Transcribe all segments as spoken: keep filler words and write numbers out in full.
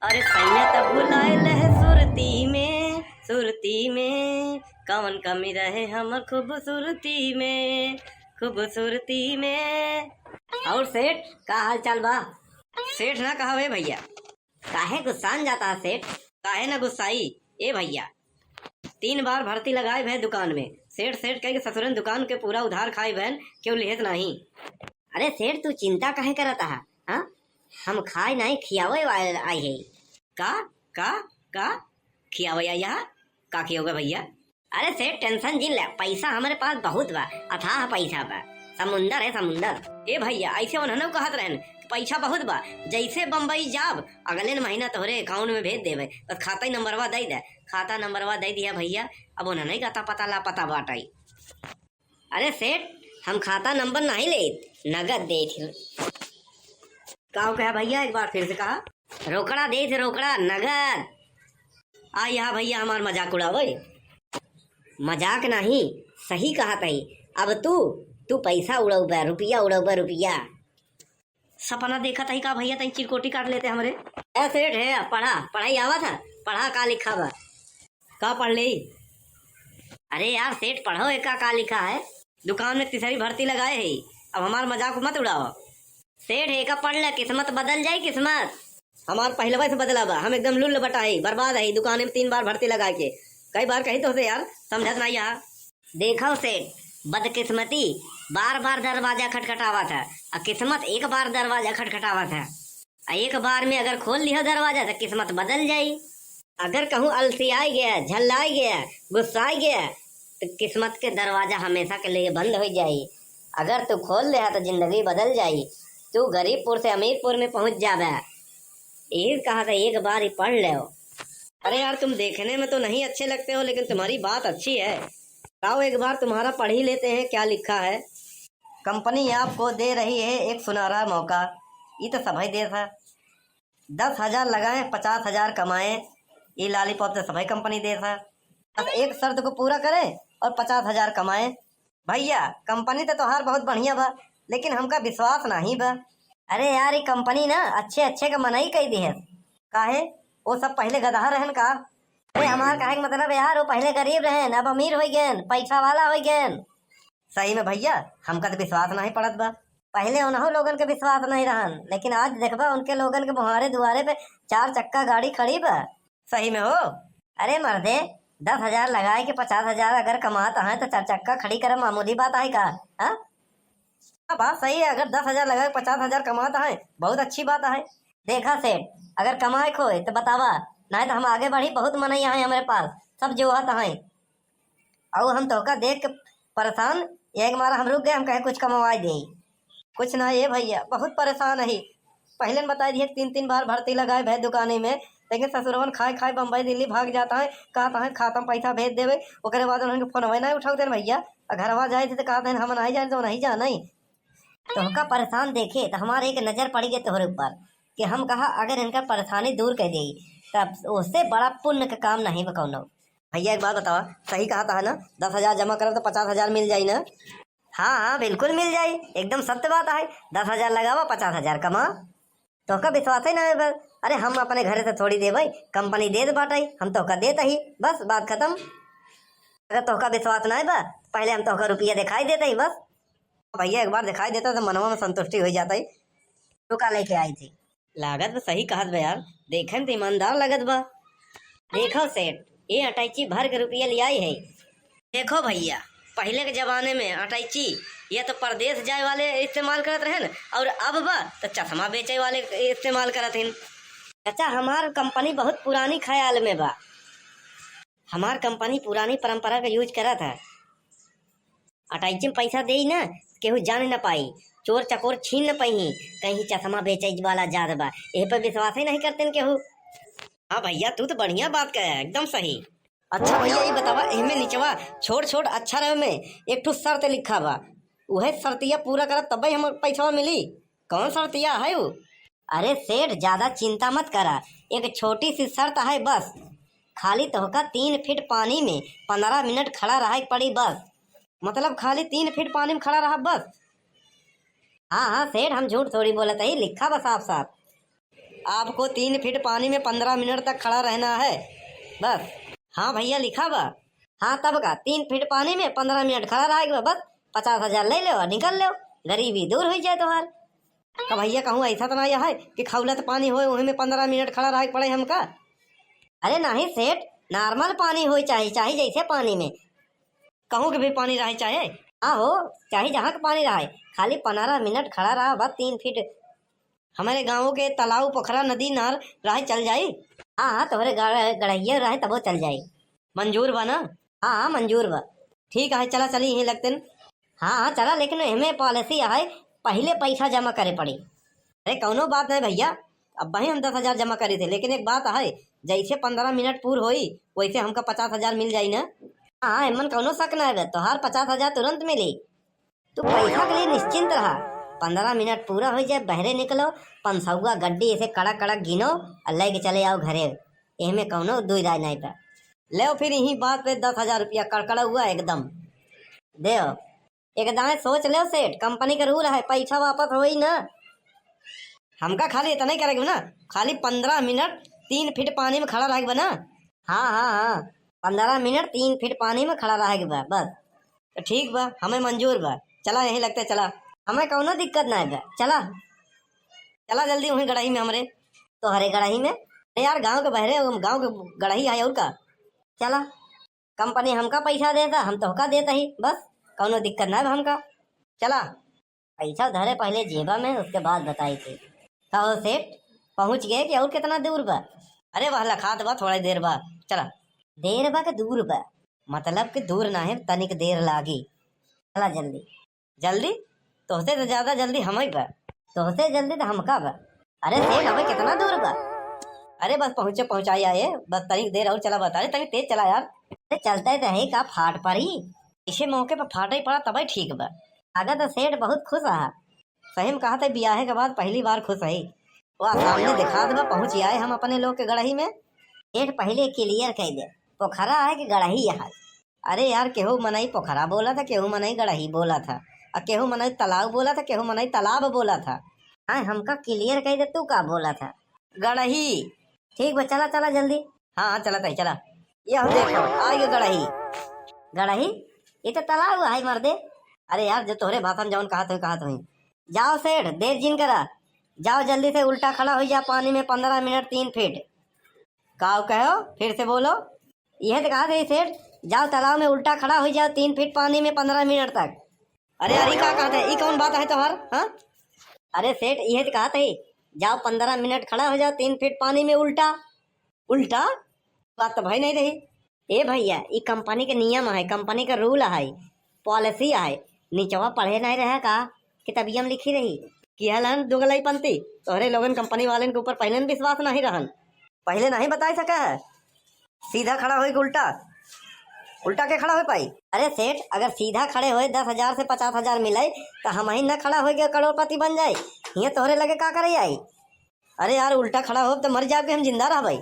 अरे सैया त भुलाइल है सुरती में, सुरती में, कवन कमी रहे हमर खूबसूरती में, खूबसूरती में। और सेठ, का हाल चाल बा? सेठ ना कहवे भैया। काहे गुस्सान जाता है सेठ? काहे ना गुस्साई ए भैया? तीन बार भर्ती लगाए भए दुकान में, सेठ सेठ कह के ससुरन दुकान के पूरा उधार खाए भएन, केहू लिहत नाही। अरे सेठ, तू चिंता काहे करत आहा? हाँ, हम खाए नाही, खियावे वाले आई है। का का का खियावे आई हा? का खियोगे भैया? अरे सेठ, टेंशन जिन ले, पैसा हमरे पास बहुत बा, अथाह पैसा बा, समुंदर है समुंदर। ए भैया, ऐसे उन्होंने कहत रहन कि पैसा बहुत बा, जैसे बम्बई जाब अगले न महीना तोहरे अकाउंट में भेज देवे, बस खाता ही नंबरवा दे दे। खाता नंबरवा दे दिया भैया, अब उन्होंने का पता ला पता बाटाई। अरे सेठ, हम खाता नंबर नहीं लेत, नगद देत ही। का कहा भैया, एक बार फिर से कहा। रोकड़ा देत ही, रोकड़ा, नगद। आ यहाँ भैया हमार मजाक उड़ावे। मजाक नहीं, सही कहत ही। अब तू, तू पैसा उड़ौबे, रुपया उड़ौबे, रुपया। सपना देखत ही का भैया, तनी चिरकोटी काट लेते हमरे। ए सेठ है, पढ़ा, पढ़ाई आवत है, पढ़ा का लिखा बा। का पढ़ ले? अरे यार सेठ, पढ़ो एका का लिखा है। दुकान में तीसरी भर्ती लगाए है, अब हमार मजाक मत उड़ाओ। सेठ एका पढ़ ले, किस्मत बदल जाई, किस्मत। हमार पहलवा से बदला बा, हम एकदम लुल्ल बटा है, बर्बाद है, दुकान में तीन बार भर्ती लगा के। कई बार कही तो से यार, समझत नहीं यार। देखो सेठ, बदकिस्मती बार बार दरवाजा खटखटावत है, आ किस्मत एक बार दरवाजा खटखटावत है। आ एक बार में अगर खोल लिहो दरवाजा तो किस्मत बदल जाई। अगर कहूँ अलसियाई गया, झल्लाई गया, गुस्साई गया, तो किस्मत के दरवाजा हमेशा के लिए बंद हो जाई। अगर तू खोल ले तो जिंदगी बदल जाई, तू गरीबपुर से अमीरपुर में पहुँच जाबे। यही कहा था, एक बार ही पढ़ ले। अरे यार, तुम देखने में तो नहीं अच्छे लगते हो, लेकिन तुम्हारी बात अच्छी है। लाओ, एक बार तुम्हारा पढ़ ही लेते हैं, क्या लिखा है। कंपनी आपको दे रही है एक सुनहरा मौका, ये तो सभी देत है। दस हजार लगाएं, पचास हजार कमाएं, ये लॉलीपॉप तो सभी कंपनी देत है। बस एक शर्त को पूरा करें और पचास हजार कमाएं। भैया, कंपनी तो तोहार बहुत बढ़िया बा, लेकिन हमका विश्वास नहीं बा। अरे यार, ये कंपनी ना अच्छे अच्छे के मनई कई दिहस। काहे? वो सब पहले गदहा रहन का? अरे, हमार कहे के मतलब यार, वो पहले गरीब रहन, अब अमीर हो गए, पैसा वाला हो गए। सही में भैया, हमका तो विश्वास नहीं पड़त बा। पहले उन्हों लोगन के विश्वास नहीं रहन, लेकिन आज देखबा, उनके लोगन के मुहारे दुआरे पे चार चक्का गाड़ी खड़ी बा। सही में हो? अरे मर्दे, दस हजार लगाए के पचास हजार अगर कमात है तो चार चक्का खड़ी करे मामूली बात है का? हाँ? हाँ, बात सही है, अगर दस हजार लगाए के पचास हजार कमात है, बहुत अच्छी बात है। देखा सेठ, अगर कमाए खोए तो बतावा, नहीं तो हम आगे बढ़ी, बहुत मनई है हमारे पास, सब जोहत है। और हम तोहका देख के परेशान, यही के मारा हम रुक गए, हम कहे कुछ कमवाए दे। कुछ ना ये भैया, बहुत परेशान है। पहले न बताई दिए, तीन तीन बार भर्ती लगाए भए दुकाने में, लेकिन ससुरवन खाए खाए बम्बई दिल्ली भाग जाता है, कहता है खाता में पैसा भेज देवे, ओकरे बाद उन्होंने फोन नहीं उठाते भैया। और घरवा जाए थे तो कहते हैं हम नहीं जाने, तो नहीं जाना ही। तोहका परेशान देखे तो हमारे एक नजर पड़ी गई तोहरे ऊपर, कि हम कहा अगर इनका परेशानी दूर कर दे, तब उससे बड़ा पुण्य का काम नहीं बा कौनो। भैया, एक बात बतावा, सही कहा था ना, दस हजार जमा करब तो पचास हजार मिल जाई ना? हाँ, हाँ, बिल्कुल मिल जाई, एकदम सत्य बात है। दस हजार लगावा, पचास हजार कमा। तोहका विश्वास ही ना है बस। अरे, हम अपने घरे से थोड़ी देबै, कंपनी देत बाटै, हम तोहका देत ही, बस बात खत्म। अगर तोहका विश्वास ना है बा, पहले हम तोहका रुपया दिखाई देत ही बस। भैया, एक बार दिखाई देता तो मनवा में संतुष्टि हो जाता ही। तू का लेके आई थी? लागत बा सही कहत बा यार, देखे में तो ईमानदार लगत बा। देखो सेठ, ये अटैची भर के रुपया ले आई है। देखो भैया, पहले के जमाने में अटैची या तो परदेस जाए वाले इस्तेमाल करत रहन, और अब बा तो चश्मा बेचे वाले इस्तेमाल करत हिन। चाचा, हमार कंपनी बहुत पुरानी ख्याल में बा। हमार कंपनी पुरानी परंपरा का यूज करत है। अटैची में पैसा देई ना, केहू जान न पाई, चोर चकोर छीन न पाई, कहीं चश्मा बेचे वाला जात बा, एह पे विश्वास ही नहीं करते न केहू। हाँ भैया, तू तो बढ़िया बात कहे, एकदम सही। अच्छा भैया, ये बतावा, एहमे निचवा छोट छोट अक्षर में एक ठो शर्त लिखा बा, उहे शर्तिया पूरा करब तबे हमर पैसवा मिली। कौन शर्तिया है उ? अरे सेठ, ज्यादा चिंता मत करा, एक छोटी सी शर्त है बस। खाली तोहका तीन फीट पानी में पन्द्रह मिनट खड़ा रहे के पड़ी बस। मतलब खाली तीन फीट पानी में खड़ा रहा बस? हाँ, हाँ सेठ, हम झूठ थोड़ी बोलत हई, लिखा बा साफ साफ। आपको तीन फीट पानी में पन्द्रह मिनट तक खड़ा रहना है, बस। हाँ भइया, लिखा बा। हाँ, तब का, तीन फीट पानी में पन्द्रह मिनट खड़ा रहे के बा, बस। पचास हजार ले लेव, निकल लेव, गरीबी दूर होइ जाए तोहार। का भइया, कहूँ ऐसा तो नहीं है कि खौलत पानी होए, वही में पन्द्रह मिनट खड़ा रहे के पड़े हमका? अरे नहीं सेठ, normal पानी होए चाही, चाही जैसे पानी में। कहूँ के भी पानी रहे चाहे? हाँ हो, चाहे जहाँ के पानी रहे, खाली पन्द्रह मिनट खड़ा रहा, बस तीन फीट। हमारे गाँव के तालाब, पोखरा, नदी, नार रहे चल जाई। हाँ, हाँ, तोहरे गड़-, गड़हिया रहे तबो चल जाई। मंजूर बा ना? हाँ, हाँ, मंजूर बा। ठीक है, चला चली यहीं लगते न। हाँ, हाँ, चला, लेकिन एहमे policy है, पहिले पैसा जमा करे पड़ी। अरे, कौनो बात नहीं भइया, अब वही हम दस हजार जमा करी थे, लेकिन एक बात है, जैसे पन्द्रह मिनट पूर होई, वैसे हमका पचास हजार मिल जाई ना। हाँ, एमन कौनो शक ना है, तोहार पचास हजार तुरंत मिली। तू पैसा के लिए निश्चिंत रहा, पन्द्रह मिनट पूरा हो जाए, बहरे निकलो, पंसौआ गड्डी ऐसे कड़क कड़क गिनो और लेके चले आओ घरे। एहमे कौनो दुई राय नहीं बा। ले फिर यही बात पे दस हजार रुपया कड़कड़ा हुआ एकदम। देव, एक दाएं सोच लेव सेठ, कंपनी के rule है, पैसा वापस होई ना। हमका खाली इतना ही करे के बा ना, खाली पन्द्रह मिनट तीन फीट पानी में खड़ा रहे के बा ना। हाँ, हाँ, हाँ, पन्द्रह मिनट तीन फीट पानी में खड़ा रहे के बा, बस। तो ठीक बा, हमें मंजूर बा, चला यहीं लगते, चला, हमें कौनो दिक्कत ना है बा, चला, चला जल्दी वहीं गड़ही में हमरे। तोहरे गड़ही में? अरे यार, गाँव के बहरे, गाँव के गड़ही है और का। चला, कंपनी हमका पैसा देता, हम तोहका देता ही, बस, कौनो दिक्कत ना है हमका। चला, पैसा धरे पहले जेबा में, उसके बाद बताई थे। कहो सेठ, पहुँच गए कि और कितना दूर बा? अरे वह लखात बा, थोड़ा ही देर बा, चला। देर बा कि दूर बा? मतलब कि दूर ना है, तनिक देर लागी। चला जल्दी। जल्दी? तोहसे तो ज्यादा जल्दी हमई बा। तोहसे जल्दी तो हमका बा। अरे सेठ, अबे कितना दूर बा? अरे बस पहुँचे, पहुँचाई आए, बस तनिक देर और चला बता। अरे तनिक तेज चला यार। अरे चलते तो है का, फाट पड़ी? इसे मौके पर फाटे पड़ा तबे ठीक बा। अगर तो सेठ बहुत खुश रहा। सही में कहा था, बियाहे के बाद पहली बार खुश है। वाह, सामने दिखा देबा, पहुँच आए हम अपने लोग के गड़ही में। सेठ पहले clear कह दे, पोखरा है कि गड़ही है? अरे यार, केहू मनई पोखरा बोला था, केहू मनई गड़ही बोला था, और केहू मनई तालाब बोला था, केहू मनई तालाब बोला था। हाँ, हमका clear कह दे, तू का बोला था? गड़ही। ठीक बा, चला, चला जल्दी। हाँ, हाँ, चला ताई, चला। ये हम देखो, आ गए गड़ही। गड़ही? ये तो तालाब है मर्दे। अरे यार, जो तोहरे भाषा में जौन कहा तुही, कहा तुही। जाओ सेठ, देर जिन करा, जाओ जल्दी से उल्टा खड़ा हो जा पानी में पन्द्रह मिनट तीन फीट। का कहो, फिर से बोलो। यह तो कहा थे सेठ, जाओ तालाब में उल्टा खड़ा हो जाओ तीन फीट पानी में पन्द्रह मिनट तक। अरे यार, ई का कहत है? ई कौन बात है तोहार? हाँ? अरे सेठ, इहे तो कहत है, जाओ पन्द्रह मिनट खड़ा हो जाओ तीन फीट पानी में उल्टा। उल्टा? बात तो भई नहीं रही। ए भइया, ई कंपनी के नियम है, कंपनी के rule है, policy है। निचवा पढ़े नहीं रहे का? किताबिया में लिखी रही। किहलन दुगलई पंती, तोहरे लोगन कंपनी वालन के ऊपर पहले न विश्वास नहीं रहन। पहले नहीं बताई सका है, सीधा खड़ा होई कि उल्टा, उल्टा के खड़ा हो पाई? अरे सेठ, अगर सीधा खड़े होए दस हजार से पचास हजार मिले, तो हम ही न खड़ा होए के करोड़पति बन जाए। ये तोहरे लगे का करे आई? अरे यार, उल्टा खड़ा होब तो मर जाब के हम जिंदा रहबे।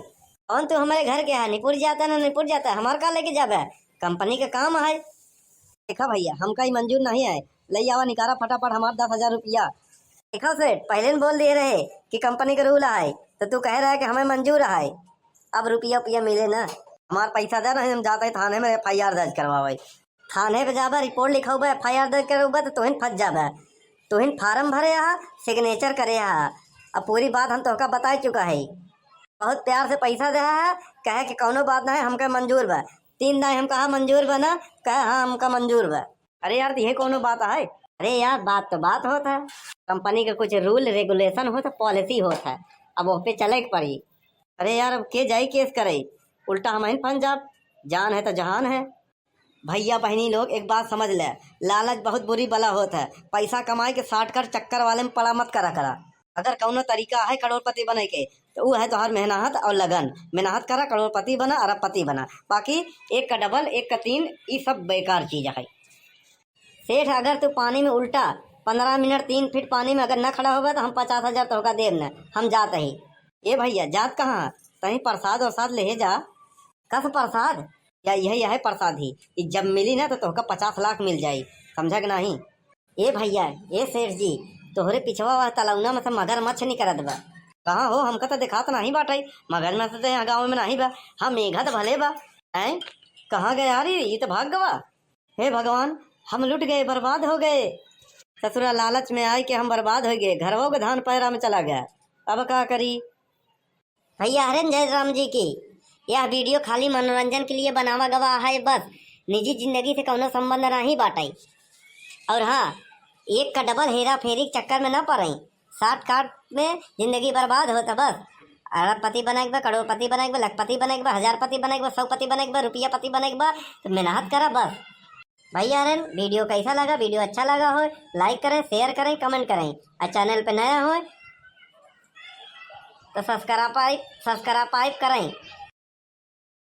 कौन तू हमारे घर के है, निपुट जाता ना निपुट जाता, हमार का लेके जाबे? कंपनी के काम है। देखा भइया, हमका ई मंजूर नहीं है, ले आवा निकारा फटाफट हमार दस हजार रुपया। देखो सेठ, पहले न बोल दिए रहे कि कंपनी के rule है, तो तू कह रहा है कि हमें मंजूर है। अब रुपया उपिया मिले ना, हमार पैसा दे, नहीं हम जाते ही थाने में F I R दर्ज करवावे। थाने पे जाबा, report लिखौबा, F I R दर्ज करौबा, तो तुहिन फंस जाबा। तुहिन form भरे हा, signature करे हा। अब पूरी बात हम तोहका बताए चुका है। बहुत प्यार से पैसा दे हा, कहे कि कौनो बात ना है, हमके मंजूर बा। तीन दाई हम कहा मंजूर बा ना, कहे हाँ हमका मंजूर बा। अरे यार, तो ये कौनो बात है? अरे यार, बात तो बात होत है, कंपनी के कुछ rule regulation होत है, policy होत है, अब ओह पे चले के पड़ी। अरे यार, अब के जाई case करे, उल्टा हम ही फंस जाब, जान है तो जहान है। भइया बहिनी लोग, एक बात समझ ले, लालच बहुत बुरी बला होत है। पैसा कमाए के shortcut चक्कर वाले में पड़ा मत करा करा। अगर कौनो तरीका है करोड़पति बने के, तो वो है तोहार मेहनत और लगन। मेहनत करा, करोड़पति बना, अरबपति बना, बाकी एक का double, एक का तीन, ई सब बेकार चीज है। सेठ, अगर तू पानी में उल्टा पन्द्रह मिनट तीन फीट पानी में अगर न खड़ा होगा, तो हम पचास हजार तोहका देब न, हम जात ही। ए भइया, जात कहाँ? तहीं प्रसाद वरसाद लेहे जा। कस प्रसाद? या यह, यह प्रसाद ही, ई जब मिली ना तो तोहका पचास लाख मिल जाई, समझा कि नाही? ए भइया, ए सेठ जी, तोहरे पिछवा वाला तलौना में से मगरमच्छ निकरत बा। कहाँ हो, हमका त देखात नाही बाटइ। मगज में त यहाँ गाँव में नाही बा। हाँ, मेघा त भले बा। हैं? कहाँ गया रे? ई त भाग गवा। हे भगवान, हम लुट गए, बर्बाद हो गए। ससुरा लालच में आइके हम बर्बाद होइ गए, घरवो के धान पैरा में चला गया। अब का करी? भइया हरेन जय राम जी की। यह video खाली मनोरंजन के लिए बनावा गवा है बस, निजी जिंदगी से कउनो संबंध नाही बाटइ। और हाँ, एक का double हेरा फेरी के चक्कर में न पड़इ, shortcut में जिंदगी बर्बाद होत बस। अरबपति बनइक बा, करोड़पति बनइक बा, लखपति बनइक बा, हजारपति बनइक बा, सौपति बनइक बा, रुपयापति बनइक बा, त मेहनत करा बस। भइया हरेन, video कइसा लगा? Video अच्छा लगा होइ, like करइँ, share करइँ, comment करइँ, अउर channel पे नया होइ त subscribe, subscribe करइँ।